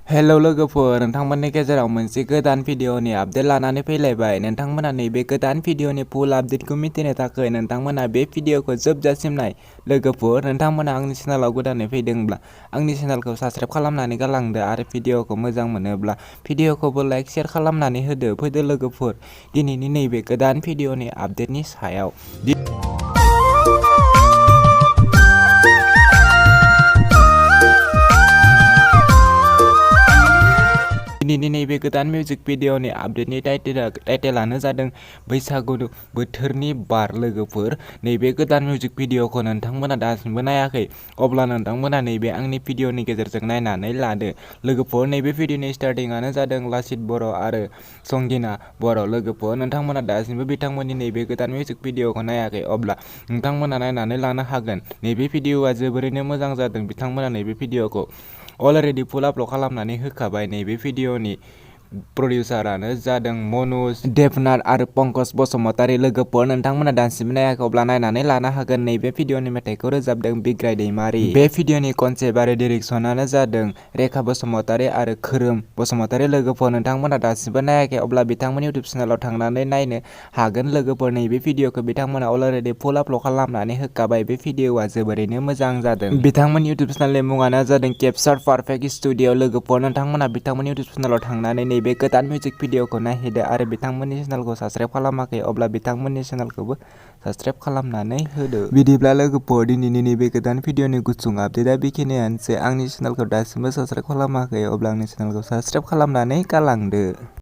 Hello लोगोफोर, नोंथांमोननि गेजेराव मोनसे गोदान भिडिअनि आपडेट लानानै फैलायबाय। नोंथांमोना नैबे गोदान भिडिअनि फुल आपडेटखौ मिथिनो थाखाय नोंथांमोना बे भिडिअखौ जोबजासिम नाय। लोगोफोर, नोंथांमोना आंनि चेनेलाव गोदानै फैदोंब्ला आंनि चेनेलखौ साबस्क्राइब खालामनानै गालांदो आरो भिडिअखौ मोजां मोनोब्ला भिडिअखौबो लाइक शेयार खालामनानै होदो। फैदो लोगोफोर, दिनैनि नैबे गोदान भिडिअनि आपडेटनि सायाव। दिनैनि नैबे गोदान मिउजिक भिडिअनि आपडेटनि टाइटेलानो जादों बैसागु बोथोरनि बार। लोगोफोर, नैबे गोदान मिउजिक भिडिअखौ नोंथांमोना दासिमबो नायाखै, अब्ला नोंथांमोना नैबे आंनि भिडिअनि गेजेरजों नायनानै लादो। लोगोफोर, नैबे भिडिअनि स्टार्टिंआनो जादों लासित बर' आरो संगिना बर'। लोगोफोर, नोंथांमोना दासिमबो बिथांमोननि नैबे गोदान मिउजिक भिडिअखौ नायाखै, अब्ला नोंथांमोना नायनानै लानो हागोन। नैबे भिडिअआ जोबोरैनो मोजां जादों। बिथांमोना नैबे भिडिअखौ अलरेडि फुल आपल'ड खालामनानै होखाबाय। नैबे भिडिअनि प्रडिउसारानो जादों मनज देबनाथ आरो पंकज बसुमतारी। लोगोफोर, नोंथांमोना दासिमबो नायाखै, अब्ला नायनानै लानो हागोन। नैबे भिडिअनि मेथाइखौ रोजाबदों बिग्राय दैमारि। बे भिडिअनि कनसेप्ट आरो डिरेक्सनानो जादों रेखा बसुमतारी आरो खोरोम बसुमतारी। लोगोफोर, नोंथांमोना दासिमबो नायाखै, अब्ला बिथांमोननि इउटुब चेनेलाव थांनानै नायनो हागोन। लोगोफोर, नैबे भिडिअखौ बिथांमोना अलरेडि फुल आपल'ड खालामनानै होखाबाय। बे भिडिअआ जोबोरैनो मोजां जादों। बिथांमोननि इउटुब चेनेलनि मुङानो जादों केपचार पारफेक्ट स्टुडिअ। लोगोफोर, नोंथांमोना बिथांमोननि इउटुब चेनेलाव थांनानै नैबे गोदान मिउजिक भिडिअखौ नायहैदो आरो बिथांमोननि चेनेलखौ साबस्क्राइब खालामाखै, अब्ला बिथांमोननि चेनेलखौबो साबस्क्राइब खालामनानै होदो। बिदिब्ला लोगोफोर, दिनैनि नैबे गोदान भिडिअनि गुसुं आपडेटआ बेखिनियानोसै। आंनि चेनेलखौ दासिमबो साबस्क्राइब खालामाखै, अब्ला आंनि चेनेलखौ साबस्क्राइब खालामनानै गालांदो।